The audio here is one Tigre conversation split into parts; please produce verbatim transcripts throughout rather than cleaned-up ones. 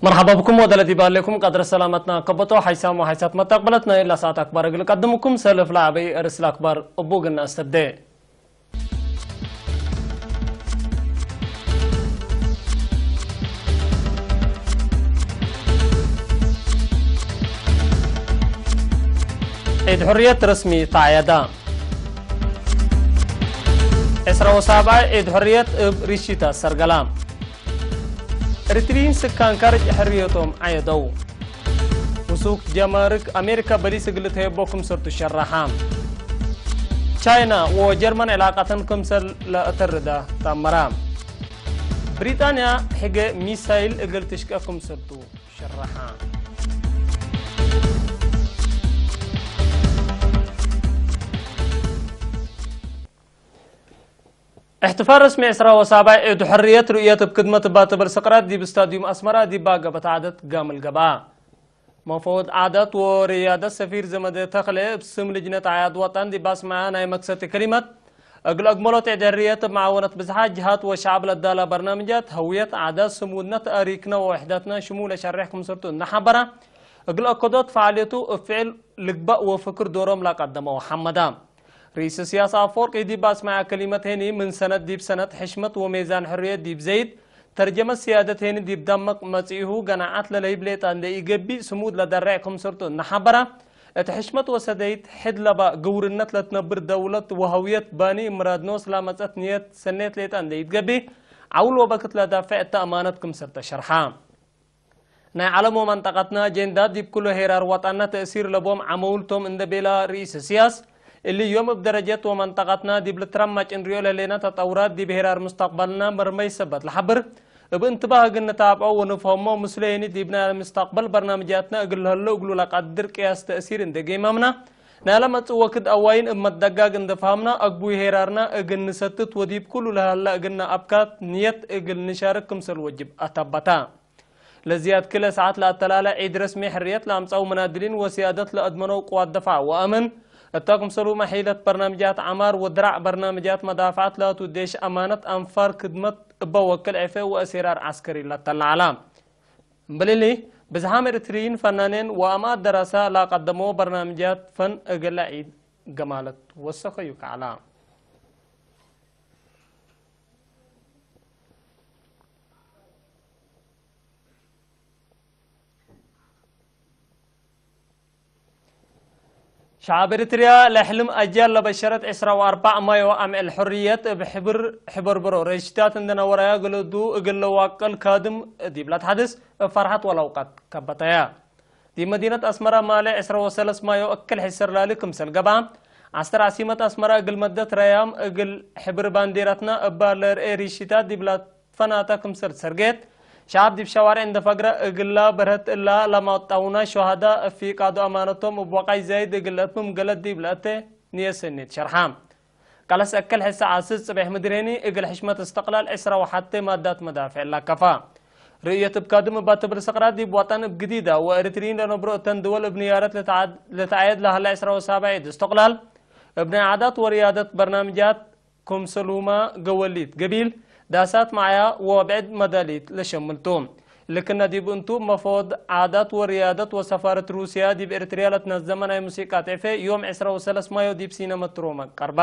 መርሐባ ብኩም ወደለ ዲብ ሀሌኩም ቀድር ሰላመትና ከበቶ ሓይሳም ወሓይሳት መተቅበለትና ኢላ ሰዓት አክባር እግል ቀድምኩም ሰልፍ ለዐበይ እርስ ለአክባር እቡ እግል ነአስተብዴ። ዒድ ሕርየት ረስሚ ተዓየዳ። ዕስራ ወሳብዐ ዒድ ሕርየት እብ ሪሺታ ሰርገላ። ኤሪትሪይን ስካን ካርጅ ሕርየቶም ዐየደው። ውሱክ ጀማርክ አሜሪካ በሊስ እግል ልትሀየቦ ክምሰልቱ ሸረሐ። ቻይና ወጀርመን ዕላቀተን ክምሰል ለአተርዳ ተአመራ። ብሪጣንያ ሕገ ሚሳይል እግል ትሽቀ ክምሰልቱ ሸረሐ። እሕትፋል ረስሚ ዕስራ ወሳብዕ ዒድ ሕርየት ርእየት እብ ክድመት እባ ትብል ስቅራት ዲብ ስታድዩም አስመራ ዲባ ገበት ዓደት ጋምል ገብአ። መፈወድ ዓደት ወርያደት ሰፊር ዘመደ ተክለ እብ ስም ልጅነት አዕያድ ወጠን ዲብ አስመራ ናይ መክሰቲ ከሊመት፣ እግል አግመሎት ዒድ ሕርየት እብ መዓወነት ብዝሓት ጅሃት ወሸዐብ ለዳላ በርናምጃት፣ ህውየት፣ ዓደት፣ ስሙድነት፣ አሪክነ ወውሕደትነ ሽሙ ለሸሬሕ ክምሰልቱ እነ ሐበረ፣ እግል አከዶት ፈዓልየቱ እብ ፍዕል ልግባእ ወፍክር ዶሮም ለቀደመው ሐመዳ። ርኢስ እስያስ አፈወርቂ ዲብ አስመዐ ከሊመት ሄኒ፣ ምን ሰነት ዲብ ሰነት ሕሽመት ወሜዛን ሕርየት ዲብ ዘይድ፣ ተርጀመት ስያደት ሄኒ ዲብ ደምቅ መጽኢሁ፣ ገናዐት ለለህይብ ሌጣ እንዴ ኢገብእ ስሙድ ለደሬዕ ክምሰልቱ እነ ሐበረ፣ እት ሕሽመት ወሰደይት ሕድ ለባ ግውርነት ለትነብር ደውለት ወሀውየት ባኒ እምራድ ኖስ ላመጸት ንየት ሰኔት ሌጣ እንዴ ኢትገብእ፣ ዐውል ወበክት ለዳፍዕ እተ አማነት ክምሰልተ ሸርሐ። ናይ ዐለም ወመንጠቀትና አጄንዳ ዲብ ክሉ ሄራር ወጠንና ተእሲር ለቦም ዐመውል ቶም እንደ ቤላ ርኢስ እስያስ፣ እሊ ዮም እብ ደረጀት ወመንጠቀትና ዲብ ልትረመጭ እንርእዮ ለህሌነ ተጠውራት ዲብ ሄራር ሙስተቅበልና መርመይ ሰበት ለሐብር፣ እብ እንትባህ እግል ንታብዖ ወንፍሀሞ፣ ምስሉ ሄኒ ዲብ ናይ ሙስተቅበል በርናምጃትና እግል ለህሎ እግሉ ለቀድር ቅያስ ተእሲር እንደ ገይመምና፣ ናይ ለመጽእ ወክድ አዋይን እብ መትደጋግ እንደ ፈሀምና፣ አግቡይ ሄራርና እግል ንሰትት ወዲብ ክሉ ለሀላ እግልና አብካት ንየት እግል ንሻርክ ክምሰል ወጅብ አተበታ። ለዝያድ ክለ ሰዓት ለአተላለ ዒድ ረስሚ ሕርየት ለአምጸው መናድሊን ወስያደት ለአድመነው ቅዋት ደፋዕ ወአምን፣ እተ ክምሰሉመ ሒለት በርናምጃት ዐማር ወድራዕ በርናምጃት መዳፍዐት ላቱ ዴሽ አማነት አንፋር ክድመት እበ ወክል ዔፌ ወአሴራር ዐስከሪ ለተለዐላ። እምብልሊ፣ ብዝሓም ኤሪትሪይን ፈናኔን ወአማት ደራሳ ላቀደመዎ በርናምጃት ፈን እግለ ዒድ ገማለት ወሰከዩ ከዐላ። ሸዐብ ኤሪትርያ ለሕልም አጅያል ለበሸረት ዕስራ ወአርበዕ ማዮ አምዕል ሕርየት እብ ሕብር ሕበርበሮ ረሽታት እንዴ ነወረያ ገለዱ እግል ለዋቅል ካድም ዲብ ለትሐድስ እብ ፈርሐት ወለውቀት ከበተያ። ዲብ መዲነት አስመራ ማሌ ዕስራ ወሰለስ ማዮ እክል ሕሰር ላሊ ክምሰል ገብአ፣ ዐስተር ዐሲመት አስመራ እግል መደት ረያም እግል ሕብር ባንዴራትና እባ ለርኤ ሪሽታት ዲብ ላትፈናተ ክምሰል ሰርጌት፣ ሸዐብ ዲብ ሸዋርዕ እንዴ ፈግረ እግላ በርሀት እላ ለማጣውና ሹሀዳ እፊቃዶ አማነቶም እብ ወቃይ ዛይድ እግል ለአትምም ገለድ ዲብ ለአተ ንየት ሰኔት ሸርሐ። ቀለስ እክል ሕሰ ዓስስ ጽቤሕ ምድር ሄኒ እግል ሕሽመት እስትቅላል ዕስራ ወሐቴ ማዳት መዳፍዕ ለከፋ። ርእየት እብ ካድም እባ ትብል ስቅራት ዲብ ወጠን እብ ግዲዳ ወኤሪትሪይን ለነብሮ እተን ድወል እብ ንያረት ልትዓድ-፣ ልትዓየድ ለሀለ ዕስራ ወሳብዕ ዒድ እስትቅላል፣ እብ ናይ ዓዳት ወርያደት በርናምጃት ክምሰልሁመ ገወሊት ገቢል፣ ዳሳት መዓያ ወብዕድ መዳሊት ለሸምል ቱ። ልክነ ዲብ እንቱ፣ መፈወድ ዓዳት ወርያደት ወሰፋረት ሩስያ ዲብ ኤሪትርያ ለትነዘመ ናይ ሙሲቃ ጤፌ፣ ዮም ዕስራ ወሰለስ ማዮ ዲብ ሲነመት ሮመ ቀርባ።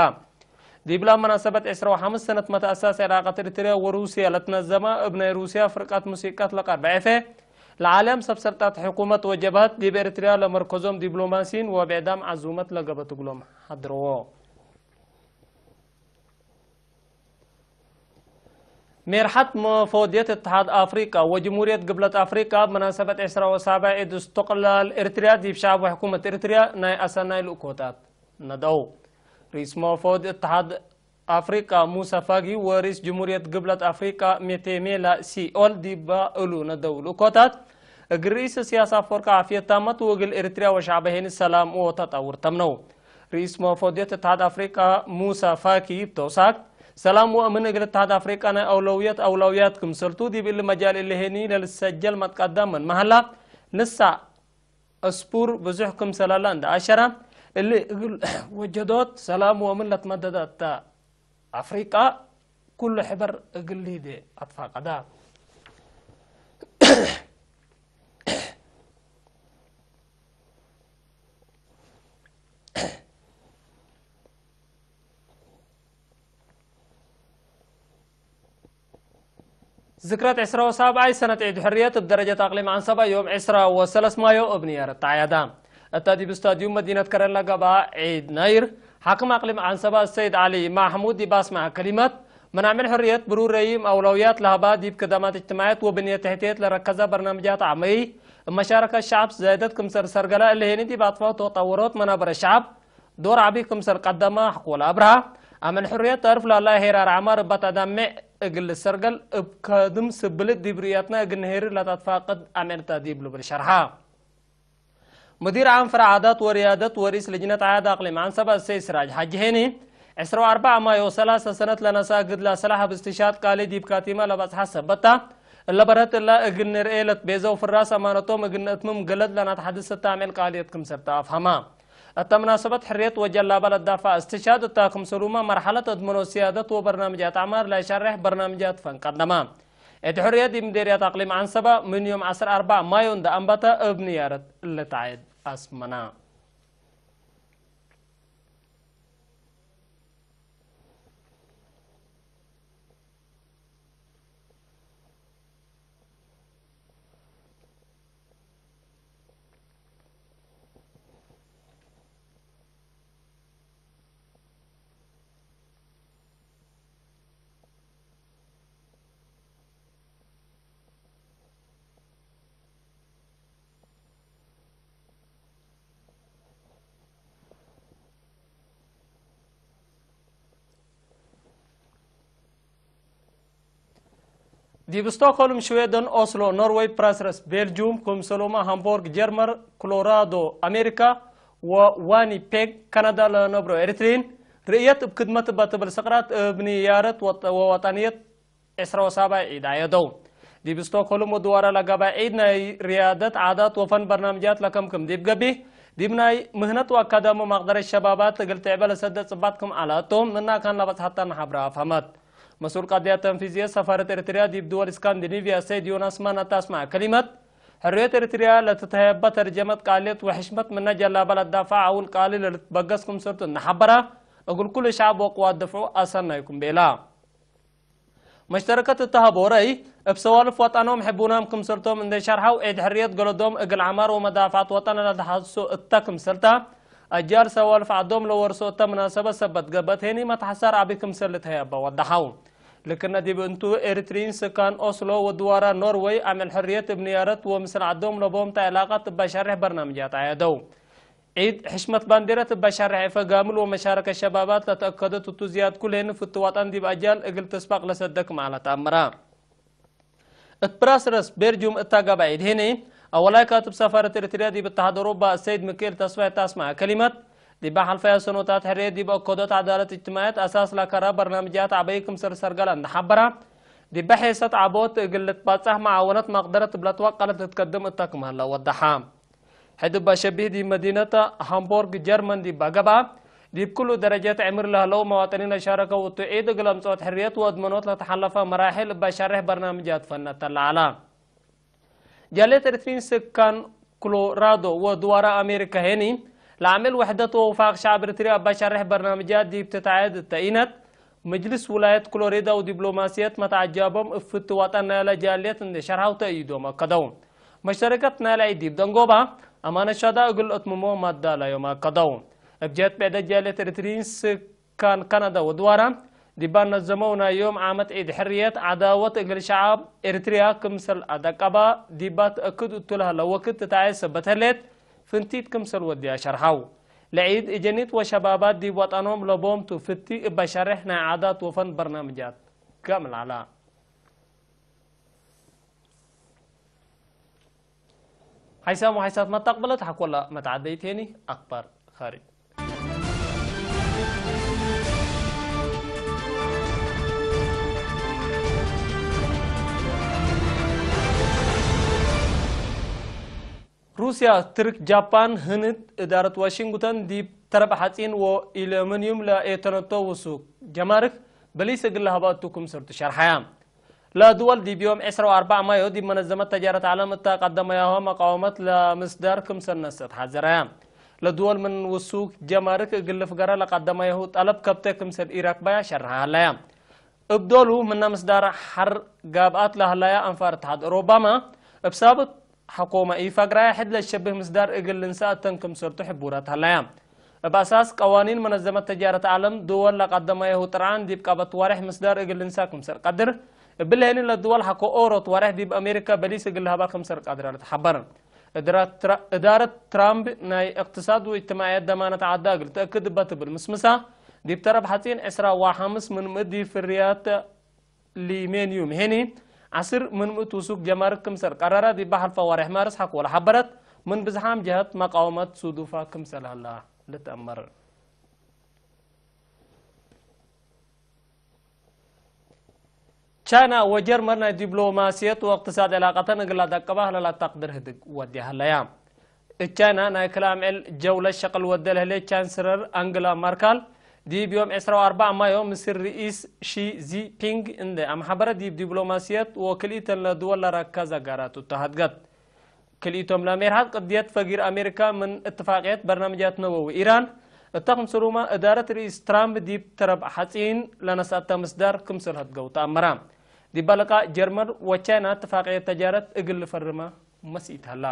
ዲብላ መናሰበት ዕስራ ወሐምስ ሰነት መትአሳስ ዕላቀት ኤሪትርያ ወሩስያ ለትነዘመ፣ እብ ናይ ሩስያ ፍርቀት ሙሲቀት ለቀርበ ዔፌ፣ ለዓለም ሰብ ሰልጣት ሕኩመት ወጀብሀት ዲብ ኤሪትርያ ለመርከዞም ዲብሎማሲን ወብዕዳም ዐዙመት ለገበት እግሎም ሐድረዎ። ሜርሐት መፎድየት እትሓድ አፍሪቀ ወጅምሁርየት ግብለት አፍሪቀ፣ እብ መናሰበት ዕስራ ወሳብዕ ዒድ እስትቅላል ኤሪትርያ፣ ዲብ ሸዐብ ወሕኩመት ኤሪትርያ ናይ አሰናይ ልእኮታት ነደው። ርኢስ መፎድ እትሓድ አፍሪቀ ሙሳ ፋጊ ወርኢስ ጅምሁርየት ግብለት አፍሪቀ ሜቴሜላ ሲኦል ዲባ እሉ ነደው ልእኮታት፣ እግል ርኢስ እስያስ አፈወርቂ ዓፍየት ታመት ወእግል ኤሪትርያ ወሸዐበ ሄኒ ሰላም ወተጠውር ተምነው። ርኢስ መፎድየት እትሓድ አፍሪቀ ሙሳ ፋኪ እብ ተውሳክ፣ ሰላም ወእምን እግል እትሓድ አፍሪቀ ናይ አውለውየት አውለውያት ክምሰልቱ፣ ዲብ እሊ መጃል እሊ ሄኒ ለልትሰጀል መትቀዳም ምን መሀላ፣ ንሳ እስቡር ብዙሕ ክምሰል እንደ አሸረ፣ እሊ እግል ወጀዶት ሰላም ወእምን ለትመደደ እተ አፍሪቀ፣ ኩሉ ሕበር እግል ሊዴ አትፋቀደ። ዝክረት ዕስራ ወሳብዓይ ሰነት ዒድ ሕርየት እብ ደረጀት አቅሊም ዐንሰበ ዮም ዕስራ ወሰለስ ማዮ እብ ንያረት ተዓያዳ። እተ ዲብ ስታድዩም መዲነት ከረን ለገብአ ዒድ ናይር፣ ሓክም አቅሊም ዐንሰበ አሰይድ ዐሊ ማሕሙድ ዲብ አስመዐ ከሊመት፣ ምን አምዕል ሕርየት ብሩር ረይም አውለውያት ለሀባ ዲብ ክደማት እጅትማዕየት ወብንየት ተሕትየት ለረከዘ በርናምጃት ዐመይ፣ እብ መሻረከት ሸዐብ ዛይደት ክምሰል ሰርገለ፣ እሊ ሄኒ ዲብ አጥፋው ተጠወሮት መናበረ ሸዐብ፣ ዶር ዐቢ ክምሰል ቀደመ ሐቆለ አብርሃ፣ አምን ሕርየት ተዕርፍ ላላ ሄራር ዐማር እበ ተዳሜዕ እግል ልሰርገል እብ ከድም ስብልት ዲብ ርእየትነ እግል ንሄሪ ለተትፋቅድ አምዕል ተ ዲብ ልብል ሸርሐ። ሙዲር ዓም ፍርዕ ዓዳት ወርያደት ወሪስ ልጅነት ዓያድ አቅሊም ዐንሰበ እሰይ ስራጅ ሐጂ ሄኒ፣ ዕስራ ወአርበዕ ማዮ ሰላሰ ሰነት ለነስአ እግል ለሰላሕ እብ እስትሻድ ቃሊ ዲብ ካቲመ ለበጽሐ ሰበት ተ፣ እለ በርሀት እለ እግል ንርኤ ለትቤዘው ፍራስ አማነቶም እግል ንእትምም ገለድ ለናትሐድስ እተ አምዕል ቃልየት ክምሰል ተአፍሀመ። እተ ምናሰበት ሕርየት ወጀላበ ለትዳፈዐ እስትሻድ እተ ክምሰሉመ መርሐለት እድመኖ ስያደት ወበርናምጃት አዕማር ለሸሬሕ በርናምጃት ፈን ቀደመ። ዒድ ሕርየት ዲብ ምዴርያት አቅሊም ዐንሰበ ምን ዮም ዐስር አርበዕ ማዮ እንደ አንበተ እብ ንያረት ልትዓየድ አስመነ። ዲብ ስቶክሆልም ሽዌደን፣ ኦስሎ ኖርወይ፣ ብራስለስ ቤልጁም፣ ክምሰሎማ ሃምቦርግ ጀርመን፣ ኮሎራዶ አሜሪካ ወዋኒፔግ ካናዳ ለነብሮ ኤሪትሪን ርእየት እብ ክድመት እበ ትብል ስቅራት እብ ንያረት ወጠ-፣ ወወጠንየት ዕስራ ወሳብዕ ዒድ አየደው። ዲብ ስቶክሆልም ወድዋረ ለገብአ ዒድ ናይ ርያደት ዓዳት ወፈን በርናምጃት ለከምክም ዲብ ገቢህ፣ ዲብ ናይ ምህነት ወአካዳሚ መቅደረት ሸባባት እግል ትዕበ ለሰደ ጽባት ክም ዐለ እቶም፣ ምና ካን ለበጽሐተን ሐብረ አፍሀመት። መስኡል ቀድያት ተንፊዝየት ሰፋረት ኤሪትርያ ዲብ ድወል እስካንዲኒቭያ ሰይድ ዮናስ ማን አታስመዐ ከሊመት፣ ሕርየት ኤሪትርያ ለትትሀየበ ተርጀመት ቃልየት ወሕሽመት ምነ ጀላበ ለትዳፈዐ አውል ቃሊ ለልትበገስ ክምሰልቱ እንደ ሐበረ፣ እግል ኩሉ ሸዐብ ወቅዋት ድፍዑ አሰናይኩም ቤላ። መሽተረከት እተ ሀቦ ረአይ፣ እብ ሰዋልፍ ወጠኖም ሕቡናም ክምሰልቶም እንዴ ሸርሐው፣ ዒድ ሕርየት ገለዶም እግል ዐማር ወመዳፈዐት ወጠን ለልትሐስሶ እተ ክምሰልታ፣ አጅያል ሰዋልፍ ዐዶም ለወርሶ እተ ምናሰበት ሰበት ገብአት ሄኒ መትሐሳር ዐቢ ክምሰል ልትሀየበ ወደሐው። ልክነ ዲብ እንቱ፣ ኤሪትሪይን ስካን ኦስሎ ወድዋራ ኖርወይ፣ አምዕል ሕርየት እብ ንያረት ወምስል ዐዶም ለቦም ተ ዕላቀት እበ ሸሬሕ በርናምጃት አያደው። ዒድ ሕሽመት ባንዴረት እበ ሸሬሕ እፈ ጋምል ወመሻረከት ሸባባት ለተአከደት እቱ ዝያድ ኩልሄን ፍቲ ወጠን ዲብ አጅያል እግል ትስበቅ ለሰደክ መዓለት አምራ። እት ብራስለስ ቤልጁም እታ ገብአ ዒድ ሄኒ፣ አወላይ ካትብ ሰፋረት ኤሪትርያ ዲብ እተሐደሮባ አሰይድ ሚካኤል ተስፋይ እተ አስመዐ ከሊመት፣ ዲበ ሐልፈየ ሰኖታት ሕርየት ዲብ አከዶት ዐዳለት እጅትማዕየት አሳስ ለከረ በርናምጃት ዐበይ ክምሰል ሰርገለ እንደ ሐበረ፣ ዲበ ሔሰት ዐቦት እግል ልትባጻሕ መዓወነት መቅደረት እብ ለትወቀለት ልትከድም እተ ክም ሀለ ወደሐ። ሕድ እበ ሸቢህ ዲብ መዲነት ሃምቦርግ ጀርመን ዲበ ገብአ፣ ዲብ ክሉ ደረጀት ዕምር ለህለው መዋጥኒን ለሻረከው እቱ ዒድ እግል አምጽኦት ሕርየት ወአድመኖት ለተሐለፈ መራሕል እበ ሸሬሕ በርናምጃት ፈነት ተለዐለ። ጃልየት ኤሪትሪን ስካን ኮሎራዶ ወድዋረ አሜሪካ ሄኒ፣ ለአምዕል ውሕደት ወውፋቅ ሸዐብ ኤሪትርያ እበ ሸሬሕ በርናምጃት ዲብ ትትዐየድ እተ ኢነት፣ ምጅልስ ውላየት ኮሎሪዳ ወዲብሎማስየት መትዐጃቦም እብ ፍቲ ወጠን ናይለ ጃልየት እንዴ ሸርሐው ተእይዶም አከደው። መሽተረከት ናይለ ዒድ ዲብ ደንጎባ፣ አማነ ሻዳ እግል ለአትምሞ ማዳ ላዮም አከደው። እብ ጀህት ብዕደት ጃልየት ኤሪትሪን ስካን ካናዳ ወድዋራ፣ ዲባ ነዘመው ናይ ዮም ዓመት ዒድ ሕርየት፣ ዐዳወት እግል ሸዐብ ኤሪትርያ ክምሰል አደቀባ፣ ዲባ ተአክድ እቱ ለህለ ወክድ ትትዐየ ሰበት ህሌት፣ ፍንቲት ክምሰል ወድያ ሸርሐው። ለዒድ እጀኒት ወሸባባት ዲብ ወጠኖም ለቦም ቱ ፍቲ እበ ሸሬሕ ናይ ዓዳት ወፈን በርናምጃት ገምል ዐላ። ሐይሳም ወሐይሳት መተቅብለት ሐቆላ መትዓደይት ሄኒ አክበር ኸሪ። ሩስያ፣ ትርክ፣ ጃፓን፣ ህንድ፣ እዳረት ዋሽንግተን ዲብ ተረብ ሐጺን ወኢለመንዩም ለኤተነቶ ውሱክ ጀማርክ በሊስ እግል ለሀባ እቱ ክምሰልቱ ሸርሐያ። ለድወል ዲብ ዮም ዕስራ ወአርበዕ ማዮ ዲብ መነዘመት ተጃረት ዓለም እተ ቀደመያሆ መቃወመት ለምስዳር ክምሰል ነሰት ሐዘረያ። ለድወል ምን ውሱክ ጀማርክ እግል ልፍገረ ለቀደመያሁ ጠለብ ከብተ ክምሰል ኢረክበያ ሸርሐ ሀለያ። እብ ዶሉ ምነ ምስዳር ሐር ጋብአት ለሀለያ አንፋር እትሓድ ኦሮባመ፣ እብ ሳብት ሐኮመ ኢፈግራየ ሕድ ለሸብህ ምስዳር እግል ልንሰአ እተን ክምሰልቱ ሕቡራት ሀለያ። እብ አሳስ ቀዋኒን መነዘመት ተጃረት ዓለም፣ ድወል ለቀደመየሁ ጥርዓን ዲብ ቀበት ዋሬሕ ምስዳር እግል ልንሰአ ክምሰል ቀድር፣ እብሊ ህኒ ለድወል ሐቆ ኦሮት ዋሬሕ ዲብ አሜሪካ በሊስ እግል ለሀባ ክምሰል ቀድረ ልትሐበር። እድራት ትራ-፣ እዳረት ትራምፕ ናይ እቅትሳድ ወእጅትማዕየት ደማነት ዐዳ እግል ተአክድ እበ ትብል ምስምሳ፣ ዲብ ተረብ ሐጺን ዕስራ ወሐምስ ምን ምእት ዲብ ፍርያት ሊሜንዩም ሄኒ፣ ዐስር ምን ምእት ውሱክ ጀማርክ ክምሰል ቀረረ፣ ዲብ ሐልፈ ዋሬሕ ማርስ ሐቆ ለሐበረት፣ ምን ብዝሓም ጀሀት መቃወመት ሱዱፋ ክምሰል ሀላ ልትአመር። ቻይና ወጀርመን ናይ ዲፕሎማስየት ወእቅትሳድ ዕላቀተን እግል ለአደቅባ ለለአተቅድር ህድግ ወዴ ሀለያ። እቻይና ናይ ክል አምዕል ጀውለት ሸቅል ወዴ ለህሌት ቻንስለር አንግላ መርካል፣ ዲብ ዮም ዕስራ ወአርበዕ ማዮ ምስል ርኢስ ሺ ዚፒንግ እንዴ አምሐበረ፣ ዲብ ዲፕሎማስየት ወክልኢተን ለድወል ለረከዘ ጋራቱ ተሀድገት። ክልኢቶም ለሜርሐት ቅድየት ፈጊር አሜሪካ ምን እትፋቅየት በርናምጃት ነወዊ ኢራን እተ ክምስሉመ፣ እዳረት ርኢስ ትራምፕ ዲብ ተረብ ሐጺን ለነስአተ ምስዳር ክምሰል ሀድገው ተአመረ። ዲበ ለቃእ ጀርመን ወቻይና እትፋቅየት ተጃረት እግል ልፈርመ መስኢት ሀላ።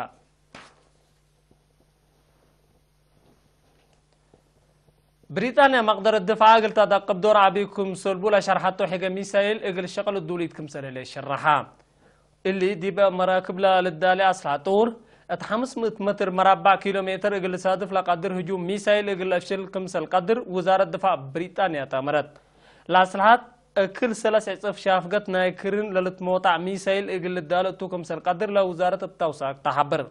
ብሪጣንያ መቅደረት ድፍዓ እግል ተአዳቅብ ዶር ዐቢ ክምሰልቡ ለሸርሐቶ ሔገ ሚሳይል እግል ሸቅል ዱሊት ክምሰል ህሌት ሸረሐ። እሊ ዲብ መራክብ ለልዳሌ አስልሐ ጥውር፣ እት ሐምስ ምእት መትር መራባዕ ኪሎ ሜትር እግል ልሳድፍ ለቀድር ህጁም ሚሳይል እግል ለፍሽል ክምሰል ቀድር ውዛረት ድፋዕ ብሪጣንያ ተአመረት። ለአስልሐት እክል ሰለስ ዕጽፍ ሻፍገት ናይ ክርን ለልትሞጣዕ ሚሳይል እግል ልዳለ እቱ ክምሰል ቀድር ለውዛረት እብ ተውሳክ ተሐብር።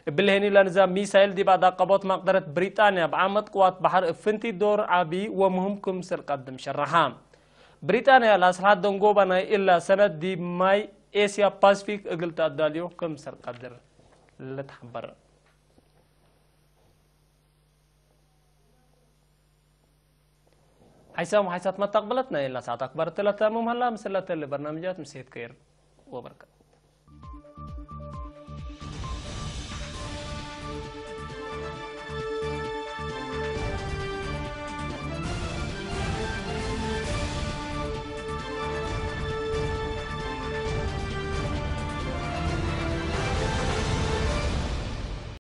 እብሊ ህኒ ለንዛም ሚሳይል ዲብ አዳቀቦት መቅደረት ብሪጣንያ፣ ብዓመት ቅዋት በሐር እብ ፍንቲት ዶር ዐቢ ወምህም ክምሰል ቀድም ሸረሐ። ብሪጣንያ ለአስልሐት ደንጎበ ናይ እላ ሰነት ዲብ ማይ ኤስያ ፓሲፊክ እግል ተአዳልዮ ክምሰል ቀድር ልትሐበር። ሐይሳም ሐይሳት መተቅብለት ናይ እላ ሰዓት አክባር እትለ ተምም ሀላ፣ ምስለ ተሊ በርናምጃት ምሴት ከይር ወበረከት።